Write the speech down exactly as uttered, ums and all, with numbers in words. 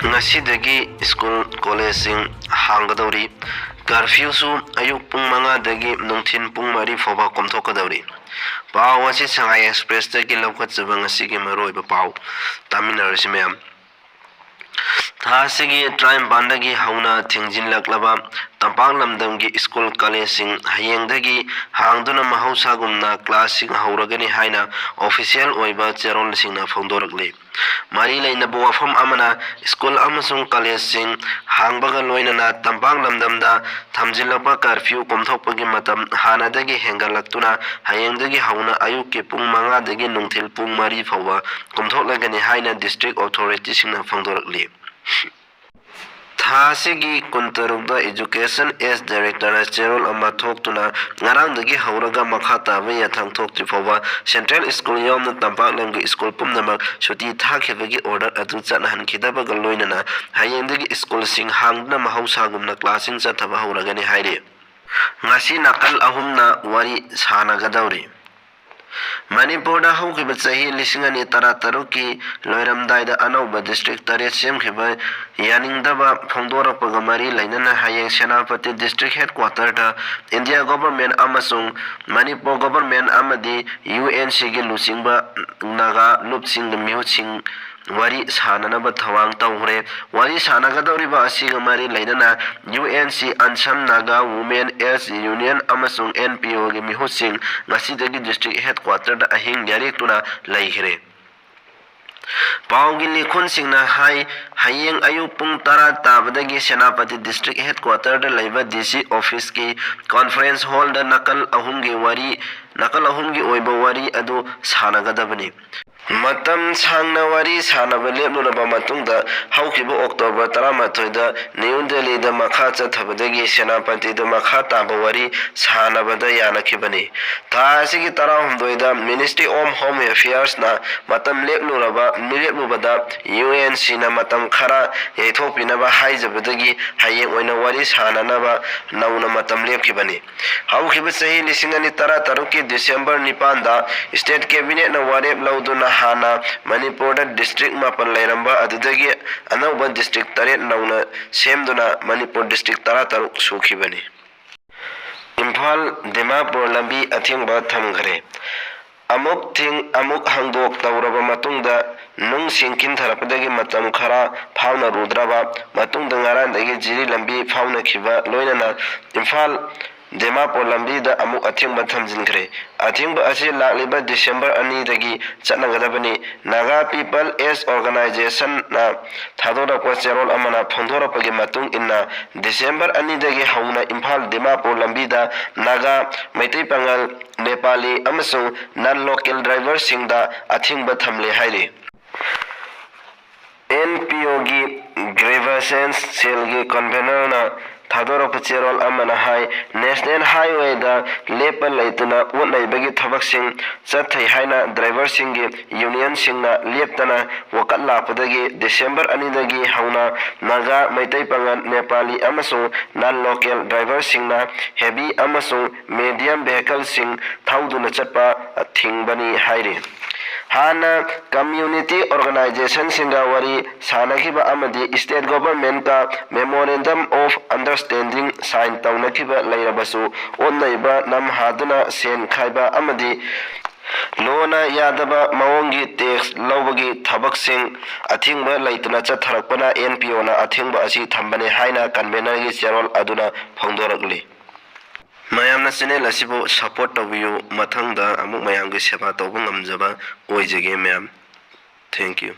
ꯉꯁꯤꯗꯒꯤ ꯁ꯭ꯀꯨꯜ ꯀꯣꯂꯦꯖꯁꯤꯡ ꯍꯥꯡꯒꯗꯧꯔꯤ꯫ ꯀꯔꯐ꯭ꯌꯨꯁꯨ ꯑꯌꯨꯛ ꯄꯨꯡ ꯃꯉꯥꯗꯒꯤ ꯅꯨꯡꯊꯤꯜ ꯄꯨꯡ ꯃꯔꯤ ꯐꯥꯎꯕ ꯀꯣꯝꯊꯣꯛꯀꯗꯧꯔꯤ꯫ ꯄꯥꯎ ꯑꯁꯤ ꯁꯉꯥꯏ ꯑꯦꯛꯁꯄ꯭ꯔꯦꯁꯇꯒꯤ ꯂꯧꯈꯠꯆꯕ ꯉꯁꯤꯒꯤ ꯃꯔꯨꯑꯣꯏꯕ ꯄꯥꯎ꯫ ꯇꯥꯃꯤꯟꯅꯔꯁꯤ ꯃꯌꯥꯝ꯫ ꯊꯥ ꯑꯁꯤꯒꯤ ꯇꯔꯥꯅꯤꯄꯥꯟꯗꯒꯤ ꯍꯧꯅ ꯊꯤꯡꯖꯤꯜꯂꯛꯂꯕ ꯇꯝꯄꯥꯛ ꯂꯝꯗꯝꯒꯤ ꯁ꯭ꯀꯨꯜ ꯀꯣꯂꯦꯖꯁꯤꯡ ꯍꯌꯦꯡꯗꯒꯤ ꯍꯥꯡꯗꯨꯅ ꯃꯍꯧꯁꯥꯒꯨꯝꯅ ꯀ꯭ꯂꯥꯁꯁꯤꯡ ꯍꯧꯔꯒꯅꯤ ꯍꯥꯏꯅ ꯑꯣꯐꯤꯁꯤꯌꯦꯜ ꯑꯣꯏꯕ ꯆꯦꯔꯣꯜꯁꯤꯡꯅ ꯐꯣꯡꯗꯣꯔꯛꯂꯤ꯫ ꯃꯔꯤ ꯂꯩꯅꯕ ꯋꯥꯐꯝ ꯑꯃꯅ, ꯁ꯭ꯀꯨꯜ ꯑꯃꯁꯨꯡ ꯀꯣꯂꯦꯖꯁꯤꯡ ꯍꯥꯡꯕꯒ ꯂꯣꯏꯅꯅ ꯇꯝꯄꯥꯛ ꯂꯝꯗꯝꯗ ꯊꯝꯖꯤꯜꯂꯛꯄ ꯀꯔꯐ꯭ꯌꯨ ꯀꯣꯝꯊꯣꯛꯄꯒꯤ ꯃꯇꯝ ꯍꯥꯟꯅꯗꯒꯤ ꯍꯦꯟꯒꯠꯂꯛꯇꯨꯅ ꯍꯌꯦꯡꯗꯒꯤ ꯍꯧꯅ ꯑꯌꯨꯛꯀꯤ ꯄꯨꯡ ꯃꯉꯥꯗꯒꯤ ꯅꯨꯡꯊꯤꯜ ꯄꯨꯡ ꯃꯔꯤ ꯐꯥꯎꯕ ꯀꯣꯝꯊꯣꯛꯂꯒꯅꯤ ꯍꯥꯏꯅ ꯗꯤꯁꯇ꯭ꯔꯤꯛ ꯑꯣꯊꯣꯔꯤꯇꯤꯁꯤꯡꯅ ꯐꯣꯡꯗꯣꯔꯛꯂꯤ꯫ ꯊꯥ ꯑꯁꯤꯒꯤ ꯀꯨꯟꯇꯔꯨꯛꯇ Education Ace Directorꯅ ꯆꯦꯔꯣꯜ ꯑꯃ ꯊꯣꯛꯇꯨꯅ ꯉꯔꯥꯡꯗꯒꯤ ꯍꯧꯔꯒ ꯃꯈꯥ ꯇꯥꯕ ꯌꯥꯊꯪ ꯊꯣꯛꯇ꯭ꯔꯤ ꯐꯥꯎꯕ ꯁꯦꯟꯇ꯭ꯔꯦꯜ ꯁ꯭ꯀꯨꯜ ꯌꯥꯎꯅ ꯇꯝꯄꯥꯛ ꯂꯝꯒꯤ ꯁ꯭ꯀꯨꯜ ꯄꯨꯝꯅꯃꯛ ꯁꯨꯇꯤ ꯊꯥꯈꯤꯕꯒꯤ ꯑꯣꯔꯗꯔ ꯑꯗꯨ ꯆꯠꯅꯍꯟꯈꯤꯗꯕꯒ ꯂꯣꯏꯅꯅ ꯍꯌꯦꯡꯗꯒꯤ ꯁ꯭ꯀꯨꯜꯁꯤꯡ ꯍꯥꯡꯗꯨꯅ ꯃꯍꯧꯁꯥꯒꯨꯝꯅ ꯀ꯭ꯂꯥꯁꯁꯤꯡ ꯆꯠꯊꯕ ꯍꯧꯔꯒꯅꯤ ꯍꯥꯏꯔꯤ꯫ ꯉꯁꯤ ꯅꯥꯀꯜ ꯑꯍꯨꯝꯅ ꯋꯥꯔꯤ ꯁꯥꯟꯅꯒꯗꯧꯔꯤ꯫ ꯃꯅꯤꯄꯨꯔꯗ ꯍꯧꯈꯤꯕ ꯆꯍꯤ ꯂꯤꯁꯤꯡ ꯑꯅꯤ ꯇꯔꯥꯇꯔꯨꯛꯀꯤ ꯂꯣꯏꯔꯝꯗꯥꯏꯗ ꯑꯅꯧꯕ ꯗꯤꯁꯇ꯭ꯔꯤꯛ ꯇꯔꯦꯠ ꯁꯦꯝꯈꯤꯕ ꯌꯥꯅꯤꯡꯗꯕ ꯐꯣꯡꯗꯣꯔꯛꯄꯒ ꯃꯔꯤ ꯂꯩꯅꯅ ꯍꯌꯦꯡ ꯁꯦꯅꯥꯄꯇꯤ ꯗꯤꯁꯇ꯭ꯔꯤꯛ ꯍꯦꯗꯀ꯭ꯋꯥꯇꯔꯗ ꯏꯟꯗꯤꯌꯥ ꯒꯣꯚꯔꯟꯃꯦꯟꯠ ꯑꯃꯁꯨꯡ ꯃꯅꯤꯄꯨꯔ ꯒꯣꯚꯔꯟꯃꯦꯟꯠ ꯑꯃꯗꯤ ꯌꯨ ꯑꯦꯟ ꯁꯤꯒꯤ ꯂꯨꯆꯤꯡꯕ ꯅꯥꯒꯥ ꯂꯨꯞꯁꯤꯡꯒꯤ ꯃꯤꯍꯨꯠꯁꯤꯡ ꯋꯥꯔꯤ ꯁꯥꯅꯅꯕ ꯊꯧꯔꯥꯡ ꯇꯧꯈ꯭ꯔꯦ꯫ ꯋꯥꯔꯤ ꯁꯥꯅꯒꯗꯧꯔꯤꯕ ꯑꯁꯤꯒ ꯃꯔꯤ ꯂꯩꯅꯅ U N C, Ansam Naga women's union ꯑꯃꯁꯨꯡ ꯑꯦꯟ ꯄꯤ ꯑꯣꯒꯤ ꯃꯤꯍꯨꯠꯁꯤꯡ ꯉꯁꯤꯗꯒꯤ ꯗꯤꯁꯇ꯭ꯔꯤꯛ ꯍꯦꯗꯀ꯭ꯋꯥꯇꯔꯗ ꯑꯍꯤꯡ ꯌꯥꯔꯦꯛꯇꯨꯅ ꯂꯩꯈ꯭ꯔꯦ꯫ ꯄꯥꯎꯒꯤ ꯂꯤꯈꯨꯟꯁꯤꯡꯅ ꯍꯥꯏ, ꯍꯌꯦꯡ ꯑꯌꯨꯛ ꯄꯨꯡ ꯇꯔꯥ ꯇꯥꯕꯗꯒꯤ ꯁꯦꯅꯥꯄꯇꯤ ꯗꯤꯁꯇ꯭ꯔꯤꯛ ꯍꯦꯗꯀ꯭ꯋꯥꯇꯔꯗ ꯂꯩꯕ ꯗꯤ ꯁꯤ ꯑꯣꯐꯤꯁꯀꯤ ꯀꯣꯟꯐ꯭ꯔꯦꯟꯁ ꯍꯣꯜꯗ ꯅꯥꯀꯜ ꯑꯍꯨꯝꯒꯤ ꯋꯥꯔꯤ, ꯅꯥꯀꯜ ꯑꯍꯨꯝꯒꯤ ꯑꯣꯏꯕ ꯋꯥꯔꯤ ꯑꯗꯨ ꯁꯥꯅꯒꯗꯕꯅꯤ꯫ ꯃꯇꯝ ꯁꯥꯡꯅ ꯋꯥꯔꯤ ꯁꯥꯅꯕ ꯂꯦꯞꯂꯨꯔꯕ ꯃꯇꯨꯡꯗ, ꯍꯧꯈꯤꯕ ꯑꯣꯛꯇꯣꯕꯔ ꯇꯔꯥꯃꯥꯊꯣꯏꯗ ꯅ꯭ꯌꯨ ꯗꯦꯜꯂꯤꯗ ꯃꯈꯥ ꯆꯠꯊꯕꯗꯒꯤ ꯁꯦꯅꯥꯄꯇꯤꯗ ꯃꯈꯥ ꯇꯥꯕ ꯋꯥꯔꯤ ꯁꯥꯅꯕꯗ ꯌꯥꯅꯈꯤꯕꯅꯤ꯫ ꯊꯥ ꯑꯁꯤꯒꯤ ꯇꯔꯥꯍꯨꯝꯗꯣꯏꯗ Ministry of Home Affairsꯅ ꯃꯇꯝ ꯂꯦꯞꯂꯨꯔꯕ, ꯂꯦꯞꯂꯨꯕꯗ ꯌꯨ ꯑꯦꯟ ꯁꯤꯅ ꯃꯇꯝ ꯈꯔ ꯌꯩꯊꯣꯛꯄꯤꯅꯕ ꯍꯥꯏꯖꯕꯗꯒꯤ ꯍꯌꯦꯡ ꯑꯣꯏꯅ ꯋꯥꯔꯤ ꯁꯥꯅꯅꯕ ꯅꯧꯅ ꯃꯇꯝ ꯂꯦꯞꯈꯤꯕꯅꯤ꯫ ꯍꯧꯈꯤꯕ ꯆꯍꯤ ꯂꯤꯁꯤꯡ ꯑꯅꯤ ꯇꯔꯥꯇꯔꯨꯛꯀꯤ ꯗꯤꯁꯦꯝꯕꯔ ꯅꯤꯄꯥꯟꯗ ꯁ꯭ꯇꯦꯠ ꯀꯦꯕꯤꯅꯦꯠꯅ ꯋꯥꯔꯦꯞ ꯂꯧꯗꯨꯅ ꯍꯥꯟꯅ ꯃꯅꯤꯄꯨꯔꯗ district ꯃꯥꯄꯟ ꯂꯩꯔꯝꯕ ꯑꯗꯨꯗꯒꯤ ꯑꯅꯧꯕ district ꯇꯔꯦꯠ ꯅꯧꯅ ꯁꯦꯝꯗꯨꯅ ꯃꯅꯤꯄꯨꯔ district ꯇꯔꯥꯇꯔꯨꯛ ꯁꯨꯈꯤꯕꯅꯤ꯫ ꯏꯝꯐꯥꯜ ꯗꯤꯃꯥꯄꯨꯔ ꯂꯝꯕꯤ ꯑꯊꯤꯡꯕ ꯊꯝꯈ꯭ꯔꯦ꯫ ꯑꯃꯨꯛ ꯊꯤꯡ ꯑꯃꯨꯛ ꯍꯥꯡꯗꯣꯛ ꯇꯧꯔꯕ ꯃꯇꯨꯡꯗ ꯅꯨꯡꯁꯤꯡ ꯀꯤꯟꯊꯔꯛꯄꯗꯒꯤ ꯃꯇꯝ ꯈꯔ ꯐꯥꯎꯅ ꯔꯨꯗ꯭ꯔꯕ ꯃꯇꯨꯡꯗ ꯉꯔꯥꯡꯗꯒꯤ ꯖꯤꯔꯤ ꯂꯝꯕꯤ ꯐꯥꯎꯅꯈꯤꯕ ꯂꯣꯏꯅꯅ ꯏꯝꯐꯥꯜ ꯗꯤꯃꯥꯄꯨꯔ ꯂꯝꯕꯤꯗ ꯑꯃꯨꯛ ꯑꯊꯤꯡꯕ ꯊꯝꯖꯤꯟꯈ꯭ꯔꯦ꯫ ꯑꯊꯤꯡꯕ ꯑꯁꯤ ꯂꯥꯛꯂꯤꯕ ꯗꯤꯁꯦꯝꯕꯔ ꯑꯅꯤꯗꯒꯤ ꯆꯠꯅꯒꯗꯕꯅꯤ꯫ Naga People Ace Organizationꯅ ꯊꯥꯗꯣꯔꯛꯄ ꯆꯦꯔꯣꯜ ꯑꯃꯅ ꯐꯣꯡꯗꯣꯔꯛꯄꯒꯤ ꯃꯇꯨꯡ ꯏꯟꯅ, ꯗꯤꯁꯦꯝꯕꯔ ꯑꯅꯤꯗꯒꯤ ꯍꯧꯅ ꯏꯝꯐꯥꯜ ꯗꯤꯃꯥꯄꯨꯔ ꯂꯝꯕꯤꯗ ꯅꯥꯒꯥ, ꯃꯩꯇꯩ ꯄꯥꯉꯜ, ꯅꯦꯄꯥꯂꯤ ꯑꯃꯁꯨꯡ non local driverꯁꯤꯡꯗ ꯑꯊꯤꯡꯕ ꯊꯝꯂꯦ ꯍꯥꯏꯔꯤ꯫ NPOꯒꯤ Grievance Cellꯒꯤ convenorꯅ ꯊꯥꯗꯣꯔꯛꯄ ꯆꯦꯔꯣꯜ ꯑꯃꯅ ꯍꯥꯏ, National Highwayꯗ ꯂꯦꯞꯄ ꯂꯩꯇꯅ ꯑꯣꯠ ꯅꯩꯕꯒꯤ ꯊꯕꯛꯁꯤꯡ ꯆꯠꯊꯩ ꯍꯥꯏꯅ driverꯁꯤꯡꯒꯤ unionꯁꯤꯡꯅ ꯂꯦꯞꯇꯅ ꯋꯥꯀꯠ ꯂꯥꯛꯄꯗꯒꯤ ꯗꯤꯁꯦꯝꯕꯔ ꯑꯅꯤꯗꯒꯤ ꯍꯧꯅ ꯅꯥꯒꯥ, ꯃꯩꯇꯩ ꯄꯥꯉꯜ, ꯅꯦꯄꯥꯂꯤ ꯑꯃꯁꯨꯡ non local driverꯁꯤꯡꯅ heavy ꯑꯃꯁꯨꯡ medium vehicleꯁꯤꯡ ꯊꯧꯗꯨꯅ ꯆꯠꯄ ꯊꯤꯡꯕꯅꯤ ꯍꯥꯏꯔꯤ꯫ ꯍꯥꯟꯅ community organizationꯁꯤꯡꯒ ꯋꯥꯔꯤ ꯁꯥꯅꯈꯤꯕ ꯑꯃꯗꯤ state governmentꯀ memorandum of understanding sign ꯇꯧꯅꯈꯤꯕ ꯂꯩꯔꯕꯁꯨ, ꯑꯣꯠꯅꯩꯕ, ꯅꯝꯍꯥꯗꯨꯅ ꯁꯦꯟ ꯈꯥꯏꯕ ꯑꯃꯗꯤ ꯂꯣꯅ ꯌꯥꯗꯕ ꯃꯑꯣꯡꯒꯤ tax ꯂꯧꯕꯒꯤ ꯊꯕꯛꯁꯤꯡ ꯑꯊꯤꯡꯕ ꯂꯩꯇꯅ ꯆꯠꯊꯔꯛꯄꯅ NPOꯅ ꯑꯊꯤꯡꯕ ꯑꯁꯤ ꯊꯝꯕꯅꯤ ꯍꯥꯏꯅ convenorꯒꯤ ꯆꯦꯔꯣꯜ ꯑꯗꯨꯅ ꯐꯣꯡꯗꯣꯔꯛꯂꯤ꯫ ꯃꯌꯥꯝꯅ channel ꯑꯁꯤꯕꯨ support ꯇꯧꯕꯤꯌꯨ꯫ ꯃꯊꯪꯗ ꯑꯃꯨꯛ ꯃꯌꯥꯝꯒꯤ ꯁꯦꯕꯥ ꯇꯧꯕ ꯉꯝꯖꯕ ꯑꯣꯏꯖꯒꯦ ꯃꯌꯥꯝ꯫ Thank you꯫